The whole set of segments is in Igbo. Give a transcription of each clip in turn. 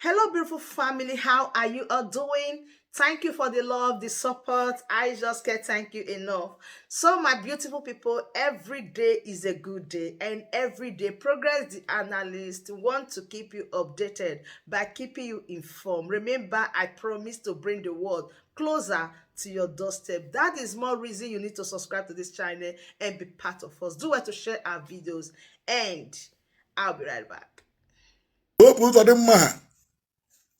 Hello, beautiful family. How are you all doing? Thank you for the love, the support. I just can't thank you enough. So, my beautiful people, every day is a good day, and every day, Progress the Analyst want to keep you updated by keeping you informed. Remember, I promise to bring the world closer to your doorstep. That is more reason you need to subscribe to this channel and be part of us. Do well to share our videos, and I'll be right back. Hope Uzodimma ha,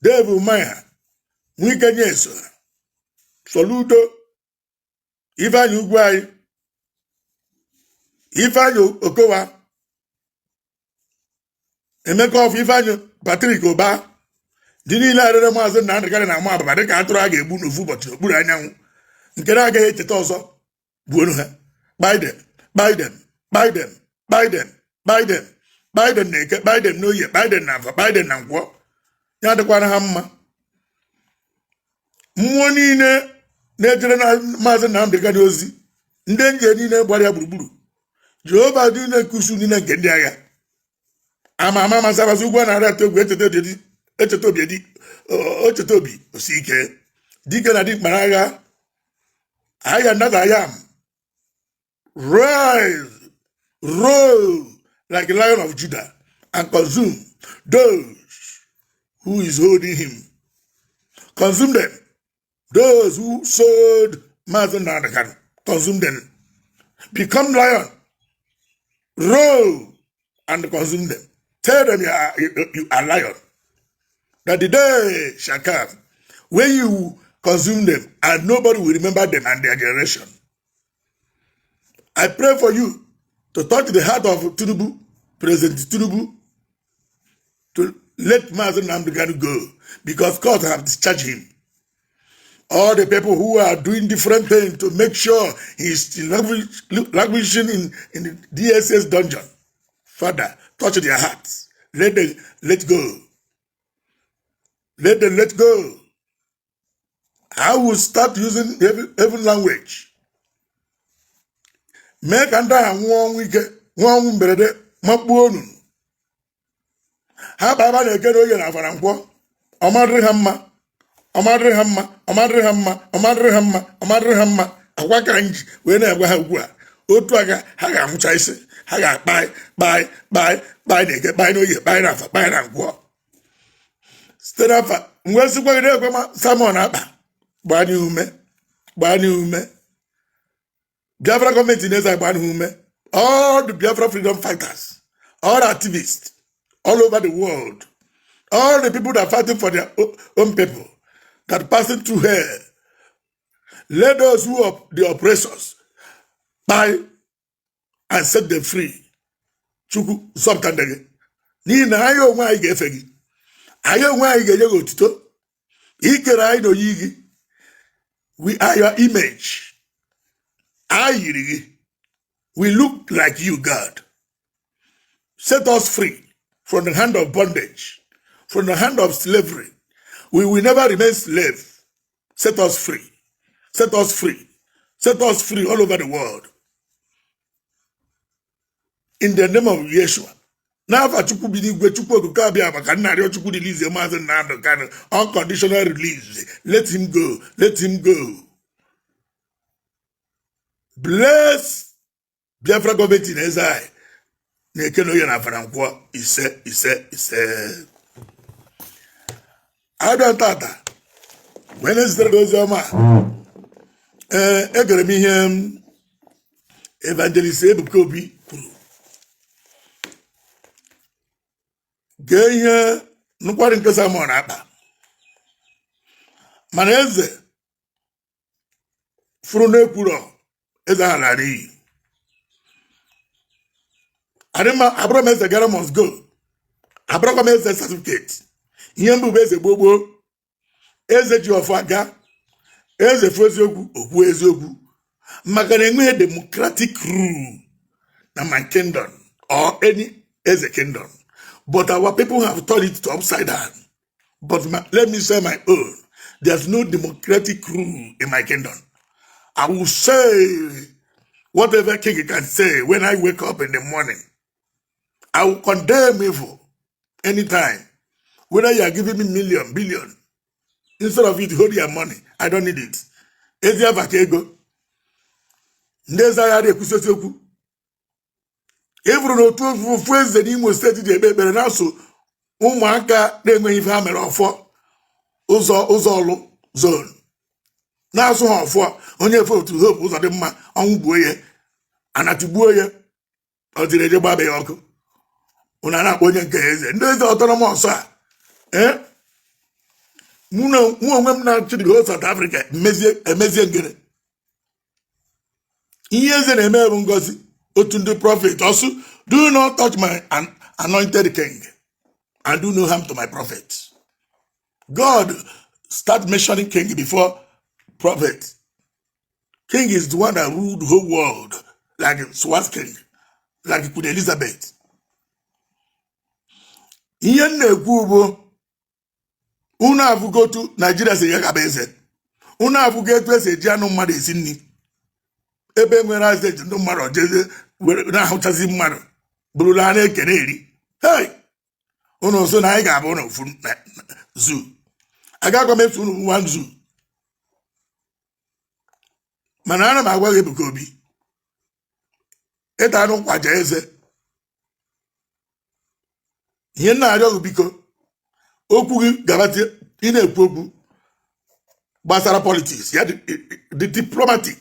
Dave Umahi ha, Wike Nyesom ha, Soludo, Ifeanyi Ugwuanyi, Ifeanyi Okowa, Emeka Offor, Ifeanyi Patrick Ụba, ndị niile arịrị Maazị Nnamdị Kanụ na ama ababa dịka atụrụ a ga-egbu n'ofu ụbọchị n'okpuru anyanwụ nke na-agaghị echeta ọzọ, gbuonu ha. Biden, Biden, Biden, Biden, Biden, Biden na Eke, Biden na Oye, Biden na Afọ, Biden na Nkwọ, ya dịkwara ha mma. Mmụọ niile na-ejere na Maazị Nnamdị Kanụ ozi, ndị nje niile gbara ya gburugburu, Jehova dị niile nke usu niile nke ndị agha, ama ama amasị amasị, ugwu a na-arị atụ egwu, echeta obi, echeta obi dị ocheta obi osi ike, dike na dimkpa agha. I am that I am. Rise, roar like a lion of Judah and consume those who is holding him. Consume them. Those who sold Maazị Nnamdi Kanu, consume them. Become lion, roar and consume them. Tell them you are lion, that the day shall come when you consume them and nobody will remember them and their generation. I pray for you to touch the heart of Tinubu, President Tinubu, to let Mazi Nnamdi Kanu go because court have discharged him. All the people who are doing different things to make sure he's still languishing in the DSS dungeon. Father, touch their hearts. Let them let go. Let them let go. I will start using heaven language. Mee ka ndị agha nwụọ ọnwụ ike, nwụọ ọnwụ mberede, makpuo onunu ha baba na Eke na Oye na Afara Nkwọ. Ọmadịrị ha mma, ọmadịrị ha mma, ọmadịrị ha mma, ọmadịrị ha mma, ọmadịrị ha mma. Akwa ka nji wee na-agwa ha ugbu a, otu aka ha ga-anwụcha isi ha ga-akpa kpai kpai kpai na Eke, kpai na Oye, kpai na Afa, kpai na Nkwọ, site n'afa mgbe sikwa gị na-ekwe ma Simon Ekpa gbaa ume, gbaa ume. Biafra gọọmenti na-eze, gbaa ume. All the Biafra freedom fighters, all activists all over the world, all the people that are fighting for their own people that passing through hell, let those who are the oppressors buy and set them free. Chukwu zọpụta ndị gị, n'ihi na anyị onwe anyị ga-efe gị, anyị onwe anyị ga-enye gị otuto. Ikere anyị n'oyi gị. We are your image. Anyị yiri gị. We look like you. God, set us free from the hand of bondage, from the hand of slavery. We will never remain slave. Set us free, set us free, set us free all over the world, in the name of Yeshua. N'afa Chukwu bi n'igwe, Chukwu Okike abịa maka nna arịọ Chukwu, release Maazị Nnamdi Kanu, unconditional release. Let him go, let him go. Bless Biafra gọọmenti na eze anyị na Eke na Oye na Afara Nkwọ. Ise, ise, ise. Abịa tata wee na-ezitere gị ozi ọma. Ee, egere m ihe m Evangelist Ebuka Obi kwuru. Gee ihe nkwari nke Simon Ekpa, mana eze fụrụ n'ekwurọ eze ahụ lara iyi. Adịma abụrụ m eze gara must go, abụrụkwa m eze certificate. Ihe mbụ bụ eze gboo gboo, eze ji ọfọ aga, eze fụ eziokwu, okwu eziokwu, maka na enweghị democratic rule na my kingdom or any eze kingdom, but our people have turned it to upside down. But let me say my own: there's no democratic rule in my kingdom. I will say whatever king can say when I wake up in the morning. I will condemn evil anytime. Whether you are giving me million, billion, instead of it, hold your money. I don't need it. Ezi afa ka ego. Ndị eze agha adịghị ekwusi okwu. Ị fụrụ na otu ofu eze n'Imo steeti ji ekpe ekpere na-asụ ụmụaka na-enweghị ife ha mere ọfọ ụzọ ụzọ ọlụ zone na-asụ ha ọfọ onye efe otu Hope Ụzọdịmma ọnwụ gbuo ya anatụgbuo ya ọ dịrị eje gbabe ya ọkụ. Ụnụ a na-akpọ onye nke eze ndị eze autonomous a. Ee, mụ na mụ onwe m na-achị the whole South Africa mezie emezie ngere. Ihe eze na-eme bụ ngozi otu ndị prophet ọsụ, "Do not touch my anointed king and do no harm to my prophet." God start mentioning king before prophet. King is the one that ruled the whole world, like Swaz king, like Queen Elizabeth. Ihe m na-ekwu bụ unu afụgo otu Naijiria si gaba eze, unu afụgo etu esi eji anụ mmadụ esi nri ebe nwere azụ eji ndị mmadụ jeze were na-ahụchazi mmadụ bụrụla ha na-ekene eri. Hey, unu so na anyị ga-abụ na ofu zoo agakwa m efu unu one zoo. Mana ana m agwa gị, Ebuka Obi, ịta anụ kwaja eze. Ihe m na-arịọ gị, biko, okwu gị gabati. Ị na-ekwu okwu gbasara politics ya dị diplomatic,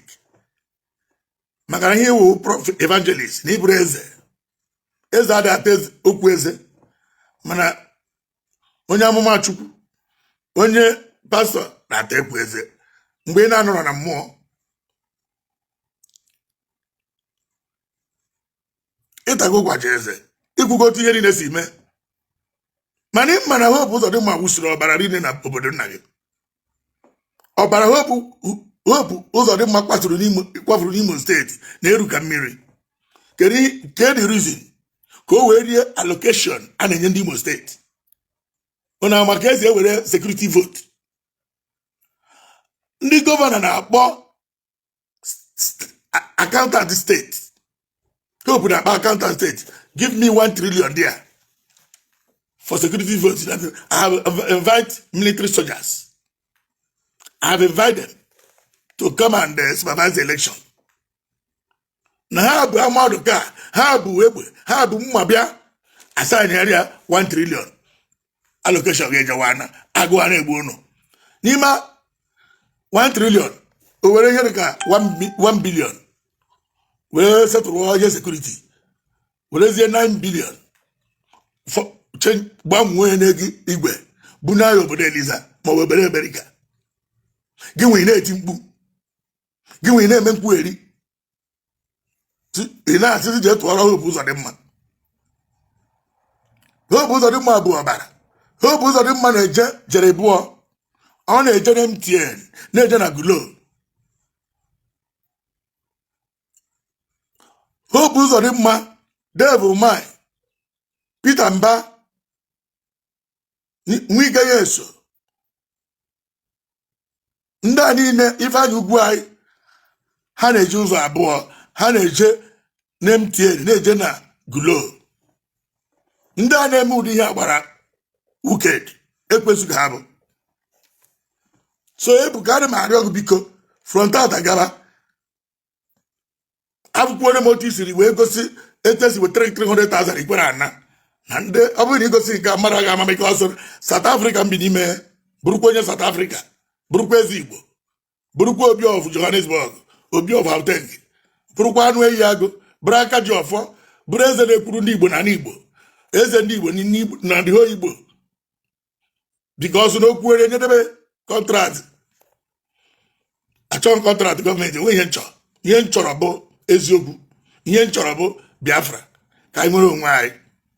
maka na ihe iwu prophet, evangelist na ịbụrụ eze. Eze adịghị ata okwu eze, mana onye amụma Chukwu, onye pastọ na-ata ekwu eze mgbe ị na-anọrọ na mmụọ. Ịtago gwaja eze, ikwugo otu ihe niile si mee, mana ị ma na Hope Ụzọdịmma wụsiri ọbara niile na obodo nna gị. Ọbara Hope Ụzọdịmma kwafuru n'Imo steeti na-eru ka mmiri. Kedu the reason? Ka o wee rie allocation a na-enye ndị Imo steeti. Ụna maka esi ewere security vote, ndị gọvanọ na-akpọ accountant steeti. Hope na-akpọ accountant steeti, "Give me 1 trillion there for security votes. I have invite military soldiers. I have invited them to come and supervise the election." Na ha bụ amadụ ka ha bụ egbe, ha bụ mma, bịa assignịrị ya 1 trillion allocation ga-ejewa na agụụ a na-egbu ụnụ. N'ime 1 trillion, o were ihe dị ka 1 billion wee setụrụ onye security, werezie 9 billion gbanwee n'ego igwe bụ n'agha obodo Eliza ma ọ bụ obodo Amerịka. Gị nwee na-eti mkpu, gị nwee na-eme mkpugheri, ị na-asịzi jee tụọrọ Hope Ụzọdịmma. Hope Ụzọdịmma bụ ọbara. Hope Ụzọdịmma na-eje jere bụọ, ọ na-eje na MTN, na-eje na Glo. Hope Ụzọdịmma, Dave Umahi, Peter Mba, Wike ya eso ndị a niile, Ifeanyị Ugwuanyi, ha na-eje ụzọ abụọ. Ha na-eje na MTN, na-eje na Glo. Ndị a na-eme ụdị ihe a gbara wicked, ekwensu ka ha bụ. So Ebuka, ana m arịọ gị, biko, from tata gaba, akwụkwọ m otu i siri wee gosi etu esi wetara 300,000 ikwere ana na ndị. Ọ bụrụ na igosi nke mmadụ ga ama ike ọsọ South Africa m bi n'ime, bụrụkwa onye South Africa, bụrụkwa eze Igbo, bụrụkwa Obi of Johannesburg, Obi of Gauteng, bụrụkwa anụ eyi agụ, bụrụ aka ji ọfọ, bụrụ eze na-ekwuru ndị Igbo na Igbo, eze ndị Igbo na ndị Igbo, because na okwu ere nyedebe contract. Achọghị contract gọọmenti, enweghị ihe nchọ. Ihe m chọrọ bụ eziokwu. Ihe m chọrọ bụ Biafra, ka anyị nwere onwe anyị.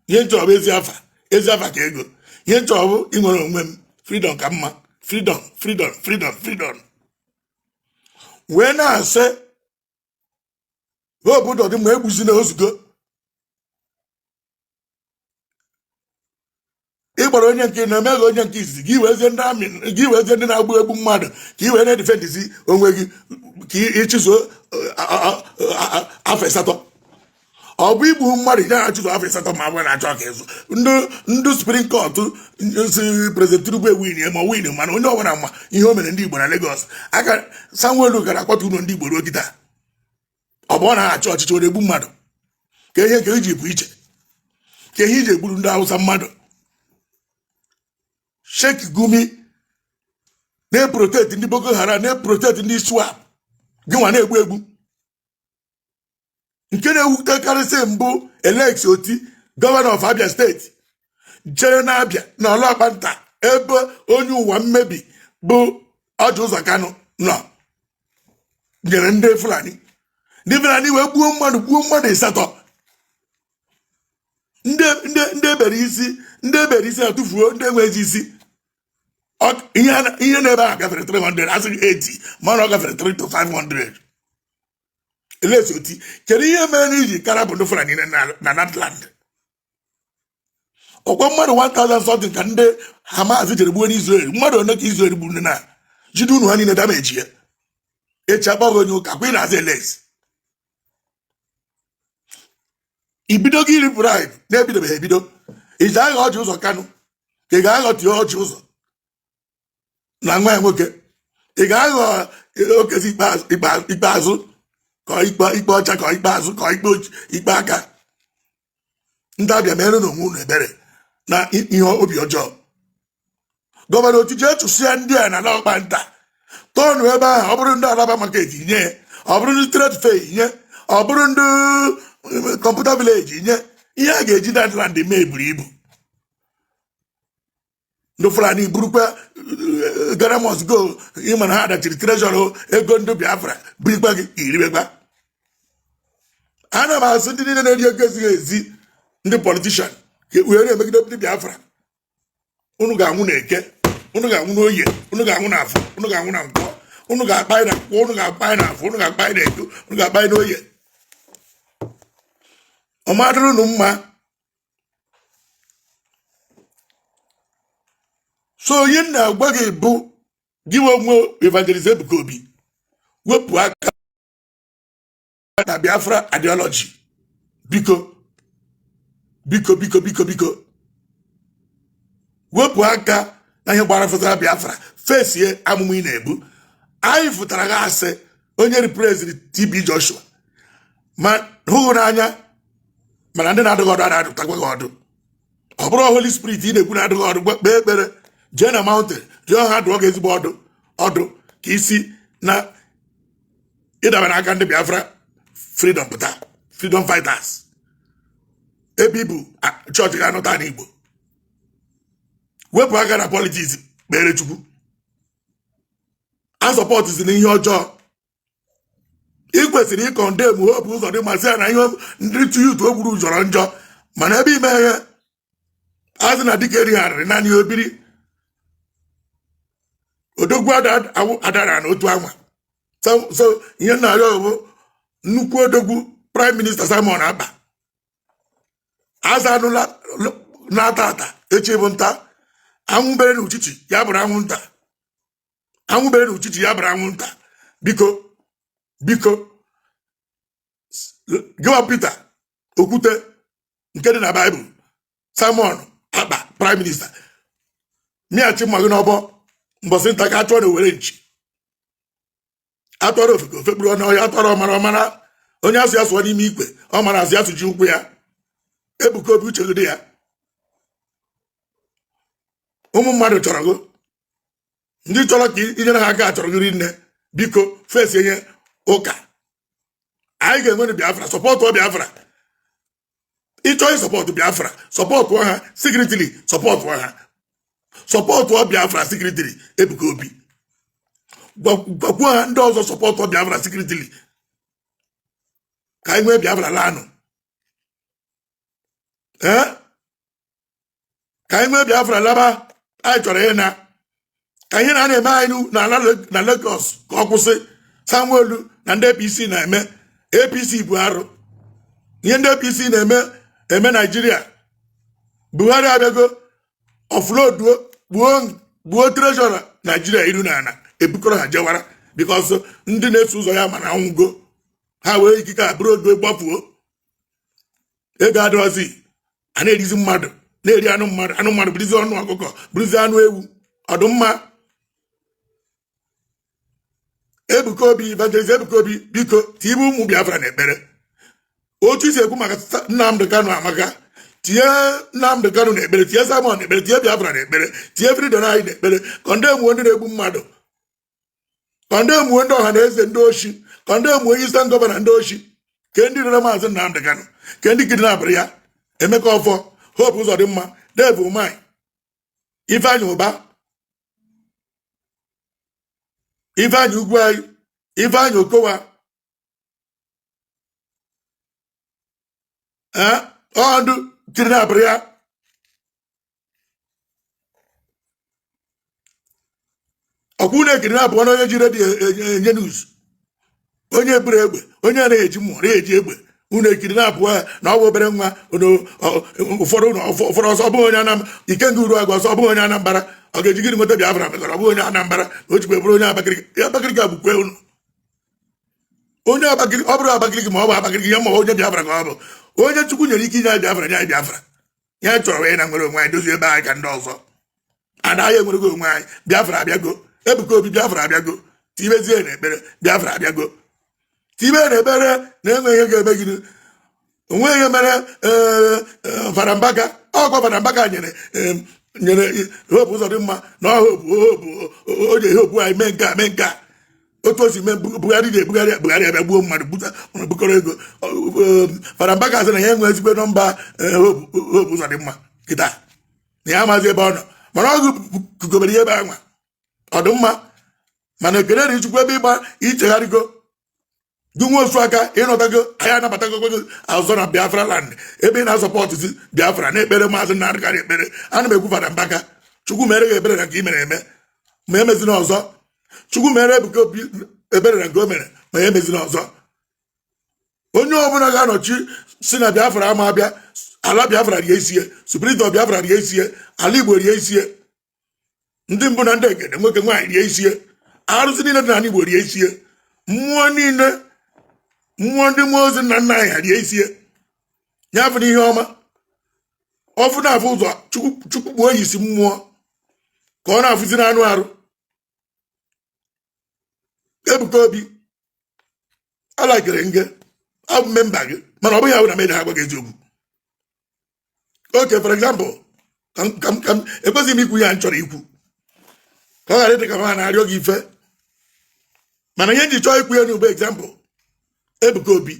Ihe m chọrọ bụ ezi afa, ezi afa ka ego. Ihe m chọrọ bụ inwere onwe m. Freedom ka mma. Freedom, freedom, freedom, freedom. Wee na-asị Hope Ụzọdịmma egbuzina ozugbo ị gbara onye nke na-eme gị onye nke izizi gị wezie ndị army gị, wezie ndị na-agbu egbu mmadụ ka ị wee na-edefendizi onwe gị, ka ịchịzuo afọ asatọ. Ọ bụ igbu mmadụ ya na-achụso afọ 8 ma abụọ na-achọ ka ịzụ ndị Supreme Court si President Tinubu ewin ma win, mana onye ọbụla ma ihe o mere ndị Igbo na Lagos. Aka Sanwo-Olu gara akwatu ụlọ ndị Igbo ruo kịta. Ọ bụ ọ na-achị ọchịchị ọ na-egbu mmadụ ka ihe ka iji bụ iche ka ihe iji egburu ndị Hausa mmadụ. Sheikh Gumi na-eprotect ndị Boko Haram, na-eprotect ndị ISWAP, gị nwa na-egbu egbu. Nke na-ewutekarịsị mbụ, Alex Otti, governor of Abia State, jere na-abịa na Ọlọkpanta ebe onye ụwa mmebi bụ Orji Uzor Kalu nọ, nyere ndị Fulani, ndị Fulani wee gbuo mmadụ, gbuo mmadụ 8. Ndị ebere isi, ndị ebere isi atụfuo, ndị enweghị isi. Ihe na-ebe a gafere 300, asịghị 80, mana ọ gafere 3 to 500. Alex Otti, kedu ihe mere na iji kara bụ ndị Fulani na Northland? Ọkwa mmadụ 1000 something ka ndị Hamas jere gbuo n'Israel. Mmadụ one ka Israel gburu na jide unu ha niile damage ya? Echi akpọghị onye ụka kwa ị na-aza Alex. Ibido gị iri bribe na-ebidobeghị ebido. Iji agha Orji Uzor Kalu ka ị ga-aghọ tie Orji Uzor na nwa ya nwoke, ị ga-aghọ okezi ikpeazụ ka ikpe ọcha ka ikpeazụ ka ikpe aka. Ndị Abịa, mere na onwe unu ebere na ihe obi ọjọọ. Governor Otti, jee chụsịa ndị a na ọkpa nta tọnụ ebe ahụ. Ọ bụrụ ndị Alaba Market nye, ọ bụrụ ndị trade fair nye, ọ bụrụ ndị Computer Village nye. Ihe a ga-eji that land mee buru ibu. Ndị Fulani burukwa Ghana must go. Ịma na ha dachiri treasury ego ndị Biafra, burikwa gị iribekwa. Ana m asị ndị niile na-eri ego ezighị ezi, ndị politician were na-emegide ndị Biafra, unu ga-anwụ na Eke, unu ga-anwụ n'Oye, unu ga-anwụ na Afọ, unu ga-anwụ na Nkwọ, unu ga-akpa na Nkwọ, unu ga-akpa na Afọ, unu ga-akpa na Eke, unu ga-akpa n'Oye. Ọ madịrị unu mma. So onye na-agwa gị bụ gị onwe Evangelist Ebuka Obi, wepụ aka na Biafra ideology. Biko, biko, biko, biko, biko, wepụ aka na ihe gbara fụtara Biafra. Fesie amụma ị na-ebu. Anyị fụtara gị asị onye replace TB Joshua, ma hụghị n'anya, mana ndị na-adụ gị ọdụ na-adụtakwa gị ọdụ. Ọ bụrụ Holy Spirit ị na-ekwu na-adụ gị ọdụ, kpee ekpere, jee na mountain, jụọ ha dụọ gị ezigbo ọdụ ọdụ ka isi na ịdaba n'aka ndị Biafra freedom pụta, freedom fighters. Ebe ibu chọọchị ga-anọta n'Igbo, wepụ aka na politics, kpere Chukwu. A supportzi na ihe ọjọọ. Ị kwesịrị ịcondemn Hope Uzodimma, sị ya na ihe ndị youth o gburu jọrọ njọ, mana ebe ime ihe azụ na dike righarịrị naanị obiri odogwu adara na otu anwa. So ihe nna arịọ bụ nnukwu odogwu Prime Minister Simon Ekpa, azụ anụla na-ata ata echi bụ nta. Anwụ bere na uchichi ya bụrụ anwụnta, anwụ bere na uchichi ya bụrụ anwụnta. Biko, biko, gịwa Peter okwute nke dị na Baịbụl, Simon Ekpa Prime Minister, mịachi mma gị n'ọbọ mbọsị nta ka achụọ na owere nchi, atọrọ ofeke ofekpuru ọnụ ọhịa, atọrọ ọmara ọmara onye asụ ya sụọ n'ime ikwe, ọ mara asụ ya sụji ụkwụ ya. Ebuka Obi, uche gị dị ya. Ụmụ mmadụ chọrọ gị, ndị chọrọ ka inyere ha aka chọrọ gị rinne. Biko, fesi ihe ụka anyị ga-enwe Biafra. Support Biafra. Ịchọ ịsupport Biafra, support ha secretly, support ha, support Biafra secretly. Ebuka Obi, gwakwuo ha ndị ọzọ, support Biafra secretly ka anyị nwee Biafra lanụ. Ee, ka anyị nwee Biafra laba. Anyị chọrọ ịna ka ihe na na-eme anyị na Lagos ka ọ kwụsị. Sanwo-Olu na ndị APC na-eme, APC bụ arụ. Ihe ndị APC na-eme eme Naijiria. Buhari abịago offloaduo, gbuo gbuo treasurer Naijiria iru na ala, ebukọrọ ha jewara, because ndị na-eso ụzọ ya mara anwụgo. Ha wee ikike a bụrụ ogo gbafuo. Ego adịghịzi, a na-erizi mmadụ, na-eri anụ mmadụ, anụ mmadụ bụrụzi ọnụ ọkụkọ, bụrụzi anụ ewu. Ọdụmma Ebuka Obi, Evangelist Ebuka Obi, biko tibe ụmụ Biafra na ekpere. Otu i si ekwu maka Nnamdị Kanụ amaka. Tinye Nnamdị Kanụ na ekpere, tinye Simon na ekpere, tinye Biafra na ekpere, tinye freedom anyị na ekpere. Condemnuo ndị na-egbu mmadụ, condemnuo ndị ọha na eze ndị oshi, condemnuo Eastern Governor ndị oshi, ke ndị rere maazị Nnamdị Kanụ, ke ndị kidnapụrụ ya, Emeka Ọfọ, Hope Ụzọdịmma, Dave Umahi, Ifeanyị Ụba, Ifeanyị Ugwuanyi, Ifeanyị Okowa, ọ ndị kidnapụrụ ya. Ọkwụ na-ekidnapụ ọnụ onye ji redio enye news, onye buru egbe, onye anaghị eji mmụọ na-eji egbe, unu ekidnapụ ya na ọ bụ obere nwa. Ụfọdụ ụfọdụ ọsọ ọ bụghị onye Anambra, Ikenga Uruagụ ọsọ ọ bụghị onye Anambra, ọ ga-eji gịnị nweta Biafra? Mekọrọ ọ bụghị onye Anambra na o jikwa bụrụ onye Abakaliki. Abakaliki agbukwe unu. Onye Abakaliki, ọ bụrụ Abakaliki ma ọ bụ Abakaliki ya ma onye Biafra ka ọ bụ. Onye Chukwu nyere ike inye anyị Biafra, nye anyị Biafra. Ya chọrọ wee na nwere onwe anyị, dozie ebe anyị ka ndị ọzọ anaghị enwerego onwe anyị. Biafra abịago. Ebuka Obi, Biafra abịago. Tibezie na ekpere, Biafra abịago. Tibe na ekpere na enweghị ihe ga-eme gị. Onweghị ihe mere. Ee, Fada Mbaka, ọkwa Fada Mbaka nyere nyere Hope Ụzọdịmma na Hope Hope o ji Hope anyị mee nke a, mee nke a. Otu o si mee Buhari na-ebugharị Buhari abịa gbuo mmadụ, buta bukọrọ ego. Fada Mbaka sị na ya enwe ezigbo nọmba Hope Ụzọdịmma kịta, na ya amazi ebe ọ nọ, mana ọgụ kugobere ihe ebe anwa ọdụmma. Mana ekele dị Chukwu ebe ịgba ichegharịgo gị nwa osu aka ịnọtago, anyị anabatago gị azọ na Biafra land ebe ị na-asọpọtụzi Biafra na-ekpere maazị Nnamdị Kanụ ekpere. Ana m ekwu Fada Mbaka, Chukwu mere gị ebere na nke ị mere eme, ma emezina ọzọ. Chukwu mere Ebuka Obi ebere na nke o mere, ma ya emezina ọzọ. Onye ọbụla ga-anọchi si na Biafra ama abịa, ala Biafra rie isie, spirit of Biafra rie isie, ala Igbo rie isie, ndị mbụ na ndị egede, nwoke nwaanyị rie isie, arụsị niile dị n'ala Igbo rie isie, mmụọ niile, mmụọ ndị mmụọ ozi nna nna anyị ha rie isie. Ya bụ na ihe ọma ọfụ na-afụ ụzọ, Chukwu kpuo ya isi mmụọ ka ọ na-afụzi n'anụ arụ. Ebuka Obi, alakịrị nge abụ member gị, mana ọ bụghị ahụ na m agwa gị eziokwu. Okay, for example, ka m ekwesịghị m ikwu ya m chọrọ ikwu ka ọ ghara ịdị ka m na-arịọ gị ife, mana ihe m ji chọọ ikwu ya n'ugbo, example, Ebuka Obi,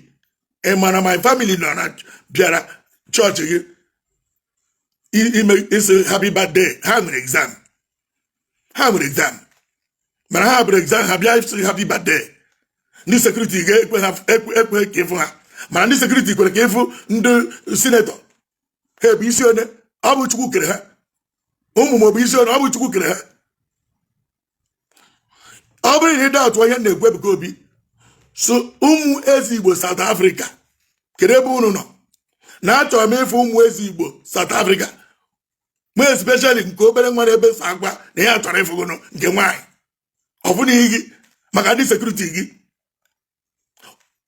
ị mara my family nọ na bịara chọọchị gị ime isi happy birthday. Ha nwere exam, ha nwere exam, mana ha bụrụ exam ha bịa isi happy birthday. Ndị security ga-ekwe ha ekwe ka ịfụ ha, mana ndị security kwere ka ịfụ ndị senator. Ha bụ isi onye ọ bụ Chukwu kere ha, ụmụ m bụ isi onye ọ bụ Chukwu kere ha. Ọ bụrụ na ị atụ ihe na-ekwu, Ebuka Obi, so ụmụ eze Igbo South Africa, kedu ebe unu nọ? Na achọrọ m ịfụ ụmụ eze Igbo South Africa, ma especially nke obere nwa na-ebe so agwa na ya chọrọ ịfụgụnụ nke nwaanyị. Ọ bụna gị maka ndị security gị,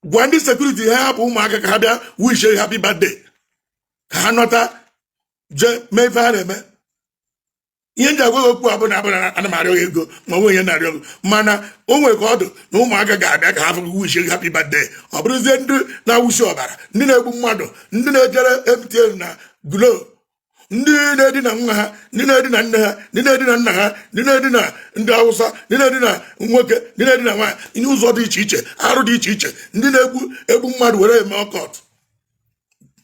gwa ndị security ha hapụ ụmụaka ka ha bịa wish happy birthday, ka ha nọta jee mee ife ha na-eme. Ihe m ji agwa gị okwu abụ na abụ na ana m arịọ gị ego ma onwe ihe na-arịọ gị, mana o nwere ka ọ dị na ụmụaka ga-abịa ka ha fụ gị wish happy birthday. Ọ bụrụzie ndị na-awụsi ọbara, ndị na-egbu mmadụ, ndị na-ejere MTN na Glo, ndị na-edina nwa ha, ndị na-edina nne ha, ndị na-edina nna ha, ndị na-edina ndị Awụsa, ndị na-edina nwoke, ndị na-edina nwaanyị, ihe ụzọ dị iche iche, arụ dị iche iche, ndị na-egbu egbu mmadụ were eme occult,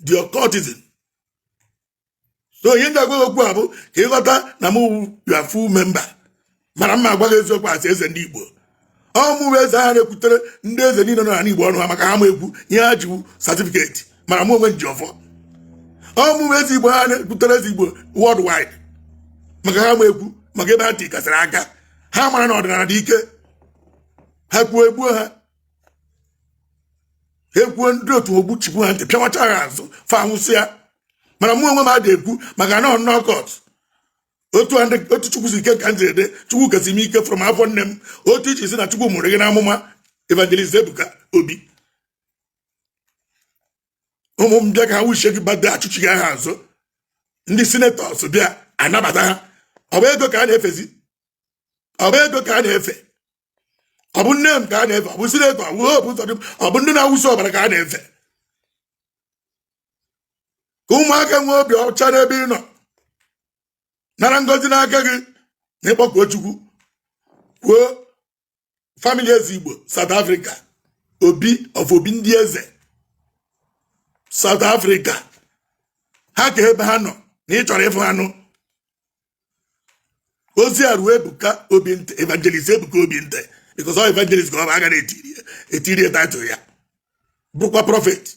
the occultism. So ihe m ji agwa gị okwu a bụ ka ịghọta na m your full member, mana mma agwa gị eziokwu asị eze ndị Igbo. Ọ mụ eze ha na-ekwutere ndị eze niile nọ n'ala Igbo ọnụ ha, maka ha ma ekwu ihe ha jiwu certificate, mana mụ onwe m ji ọfọ. Ọ mụ eze Igbo ha na-ekwutere eze Igbo worldwide, maka ha ma ekwu, maka ebe ha tikasịrị aka, ha mara na ọdịnala dị ike. Ha kwuo egbuo ha, ha ekwuo ndị otu ogbuchipụ ha ntị, pịawacha ha azụ, fa anwụsị ya. Mana mụ onwe m adị ekwu maka na ọnọkọt otu otu Chukwu si ike ka m ji ede. Chukwu kesi m ike from afọ nne m. Otu iche si na Chukwu mụrụ gị n'amụma, Evangelist Ebuka Obi, Ụmụ m bịa ka ha wuchie gị birthday, achụchi gị aha azụ. Ndị senators bịa, anabata ha. Ọ bụ ego ka a na-efezi? Ọ bụ ego ka a na-efe? Ọ bụ nne m ka a na-efe? Ọ bụ senator? Ọ bụ Hope Uzodimma? Ọ bụ ndị na-awụsi ọbara ka a na-efe? Ka ụmụaka nwee obi ọcha n'ebe ị nọ, nara ngọzi n'aka gị na ịkpọkuo Chukwu, kwuo family eze Igbo South Africa, Obi of Obi, ndị eze South Africa, ha ka ebe ha nọ na ị chọrọ ịfụ ha nụ. Ozi a ruo Ebuka Obi ntị, Evangelist Ebuka Obi ntị, because ọ evangelist ka ọ bụ, agara etirie title ya, bụrụkwa prophet.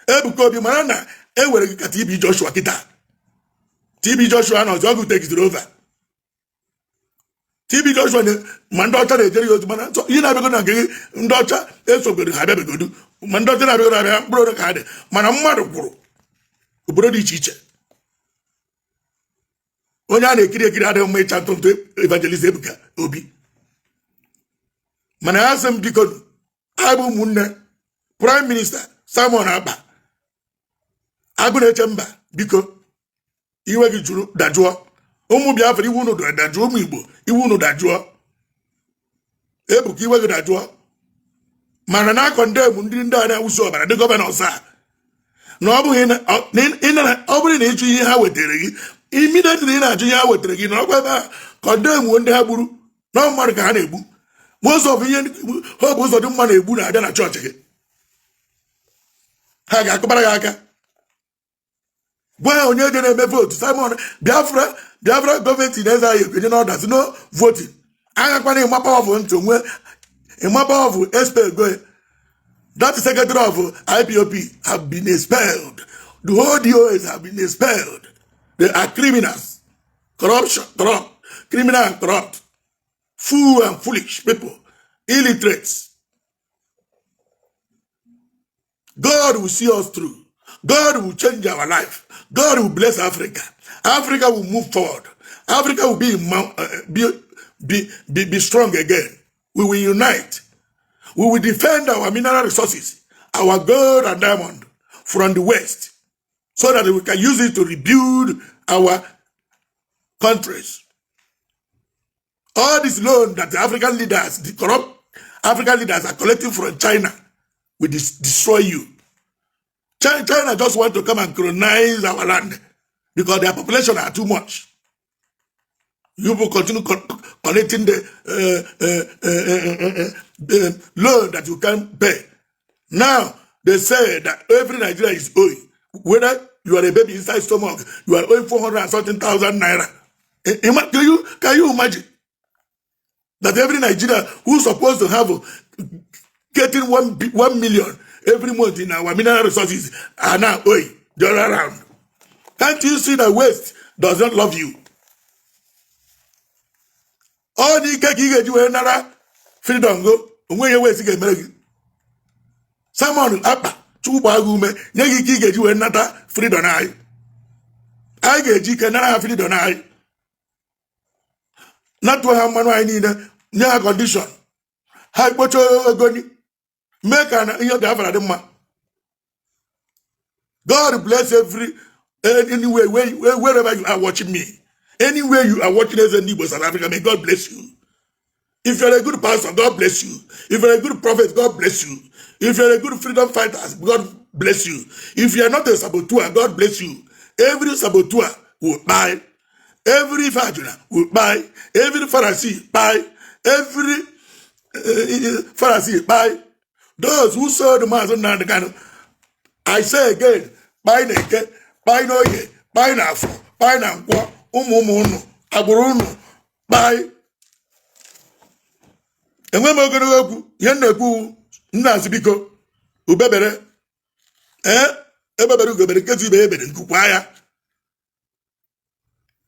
Ebuka Obi, mara na e were gị ka TB Joshua kịta. TB Joshua nọzi ọgụ takeziri over. TB Joshua ma ndị ọcha na-ejere ya ozi, mana ihe na-abịago na nke gị, ndị ọcha esogoro ha abịabegodu, ma ndị ọcha na-abịago na-abịa mkpụrụ ole ka ha dị, mana mmadụ gwụrụ obodo dị iche iche. Onye a na-ekiri ekiri adịghị mma ịcha ntụ ntụ. Evangelist Ebuka Obi, mana ya sị m, biko, anyị bụ ụmụnne. Prime Minister Simon Ekpa, agụ na-eche mba, biko, iwe gị jụrụ dajụọ. Ụmụ Biafra, iwe unu dajụọ. Ụmụ Igbo, iwe unu dajụọ. Ebuka, iwe gị dajụọ. Mana na a-condemn ndị a na-awụsi ọbara, ndị governors a, na ọ bụghị ọ bụrụ na ịjụ ihe ha wetara gị immediately, ị na-ajụ ihe ha wetara gị na ọkwa ebe a condemn ndị ha gburu na mmadụ ka ha na-egbu. Most of ihe Hope Uzodimma na-egbu na-abịa na chọọchị gị, ha ga-akụbara gị aka. Gwa ya onye je na-eme vote. Simon, Biafra gọọmenti na-eze anyị ekwenye na orders, no voting. Agakwana ịma powerful ntị onwe ịma powerful expel go. That secretary of IPOB have been expelled. The whole DOS have been expelled. They are criminals, corruption, corrupt, criminal and corrupt, fool and foolish people, illiterates. God will see us through. God will change our life. God will bless Africa. Africa will move forward. Africa will be strong again. We will unite. We will defend our mineral resources, our gold and diamond, from the West so that we can use it to rebuild our countries. All this loan that the African leaders, the corrupt African leaders, are collecting from China will destroy you. China just want to come and colonize our land because their population are too much. You will continue collecting the loan that you can't pay. Now, they say that every Nigeria is owing. Whether you are a baby inside stomach, you are owing 400 and something thousand naira. Can you imagine that every Nigeria who's supposed to have getting 1 million every month in our mineral resources are now owing the other round? Can't you see that West does not love you? Ọ dị ike ka ị ga-eji wee nara freedom go onwe ihe West ga-emere gị. Simon Ekpa, Chukwu gbaa gị ume, nye gị ike ị ga-eji wee nata freedom anyị. Anyị ga-eji ike nara ha freedom anyị, natuo ha mmanụ anyị niile, nye ha condition, ha kpocha ogoni, mee ka na ihe Biafra dị mma. God bless every anywhere wherever you are watching me, anywhere you are watching Eze Ndị Igbo South Africa, may God bless you. If you're a good pastor, God bless you. If you're a good prophet, God bless you. If you're a good freedom fighter, God bless you. If you're not a saboteur, God bless you. Every saboteur will die. Every Fajuna will buy. Every Pharisee buy. Every Pharisee buy. Those who sold the Mazi Nnamdi Kanu, I say again, buy na Eke, buy na Oye, buy na Afọ, buy na Nkwọ, ụmụ ụmụ unu, agbụrụ unu, buy. Enwe m ogologo okwu. Ihe m na-ekwu, nna, asị biko, ubebere ee, ebebere ugobere nkezi ibe ebere nkukwa ya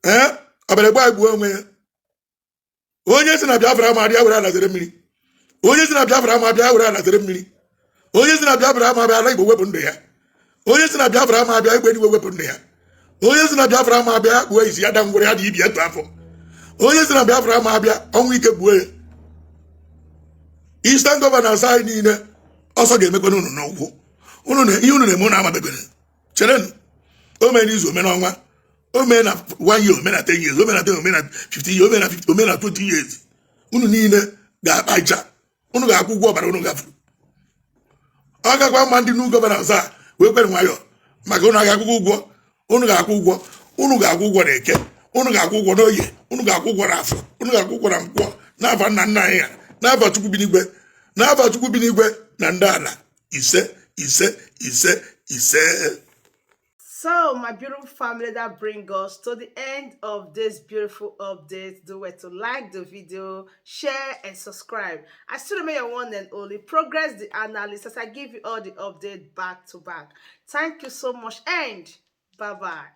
ee, ọbara gba egbuo onwe ya. Onye si na Biafra ama abịa, were ala zere mmiri. Onye si na Biafra ama abịa, were ala zere mmiri. Onye si na Biafra ama abịa, ala Igbo wepụ ndụ ya. Onye si na Biafra ama abịa, egbe eluigwe wepụ ndụ ya. Onye si na Biafra ama abịa, kpuo isi ya, da ngwere ya dị ibi etu afọ. Onye si na Biafra ama abịa, ọnwụ ike gbuo ya. Eastern Governors anyị niile, ọsọ ga-emekwana unu n'ụkwụ. Unu na ihe unu na-eme, unu amabegoro. Cherenụ, o mee n'izu, ome n'ọnwa, o mee na one year, ome na 10 years, o mee na 10, ome na 50 years, ome na 50, ome na 20 years, unu niile ga-akpa ịcha. Unu ga-akwụ ụgwọ ọbara unu gafuru. Ọ gakwa mma ndị new governors a wee kwere nwayọọ, maka unu ga-akwụkwọ ụgwọ. Unu ga-akwụ ụgwọ, unu ga-akwụ ụgwọ na Eke, unu ga-akwụ ụgwọ n'Oye, unu ga-akwụ ụgwọ n'Afọ, unu ga-akwụ ụgwọ na Nkwọ, n'afa nna nna anyị ha, n'afa Chukwu bi n'igwe, n'afa Chukwu bi n'igwe na ndị ala. Ise, ise, ise, ise. So, my beautiful family, that bring us to the end of this beautiful update. Do well to like the video, share, and subscribe. I still remain your one and only Progress the Analyst as I give you all the update back to back. Thank you so much, and bye bye.